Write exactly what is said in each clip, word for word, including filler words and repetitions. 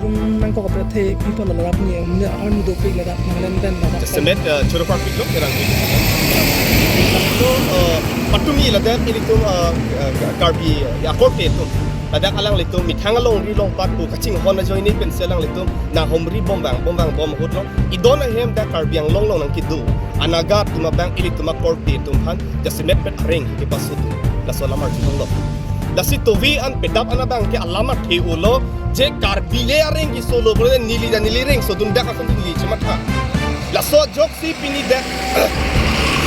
Rum nangkok apre the people alarap ni, umne army dopik ladak Nagaland pen ladak. Jasemet, eh, choro parpik lo kerang. So, eh, patumi ladak ilitum, eh, eh, Karbi, eh, akorte atum. Ladak alanglitum methang alongri along pat pu kachinghon ajoine pensi alanglitum nanghumri bomvang, bomvang bom ahut lo. Idon ahem dak Karbi Anglong along nangkedo anaga atum abang ilitum akorte atum aphan jasemet pen areng kepasodun. Laso alam arjulong lo. Lasi tovi an pedap an abang ke alam athe-o lo, je Karbi le areng kesolo, bole neli ta neli reng sodun dak ason neli chematha. Laso ajoksi pini dak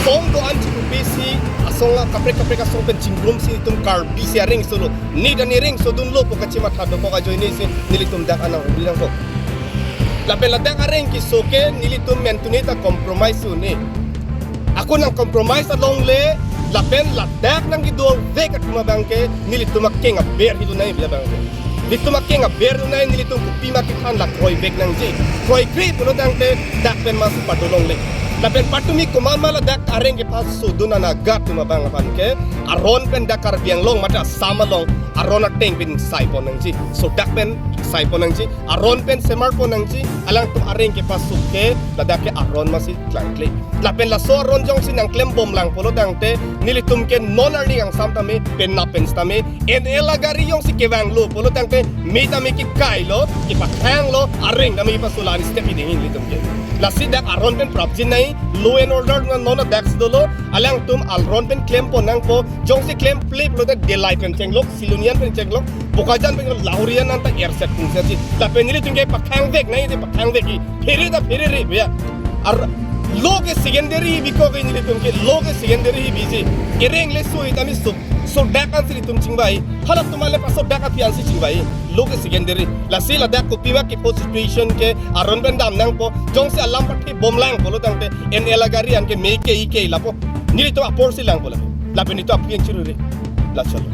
song do-an chikupi si asong a kaprek kaprek asong pen chingrum si itum Karbi si areng solo, ne ta ne reng sodun lo pu kachematha dokok ajoine si nelitum dak anang uri nangkok. Lapen ladak areng keso ke nelitum mentune ta compromise un-e. Ako nang compromise along le, lapen ladak nangkedovek atum abang ke nelitum akeng aber hidun nai biabang ke. Nelitum akeng aber dun nai, nelitum kopima kethan la kroivek nangji. Kroikre pulo tangte dak pen ma supa dolongle. Lapen patumi komat ma ladak areng kepasodun anaga atum abang aphan ke aron pen dak Karbi Anglong mate Assam along aron ateng pen saipon nangji. Sodak pen saipon nangji. Aron pen semarpon nangji, alangtum areng kepaso ke ladak ke aron masi klangkle. Lapen laso aron jongsi nangklem bomlang pulo tangte nelitum ke non arni kangsam tame, penap pen sitame, N L agari jongsi kevanglo pulo tangte me tame kekai lo, kepakhang lo, areng tame kepaso la ani step iding nelitum ke. Lasi dak aron pen prapjin nai, law and order na non adak si dolo, alangtum aron pen klempon nangpo, jongsi klemkle pulo tangte Delai pen chenglok, Silonijan pen chenglok, Bokajan pen chenglok, Lahorijan anta erset pungsi. Lapen nelitum ke pakhangvek nai, de pakhangvek i. Phere ta phere re, bhaiya. Ar law ke secondary bikok ke nelitum ke, law ke secondary biji. Ereng le sui tami suk. Sodak ansi nelitum chingvai. Halatum ale pasodak aphi ansi chingvai. Law ke secondary. Lasi ladak kopima kepo situation ke aron pen dam nangpo. Jongsi alam pathe bomlang pulo tangte N L agari an ke me ke i ke lapo. Nelitum apor si lang pulo. Lapen nelitum aphi an chiruri. Lachalo.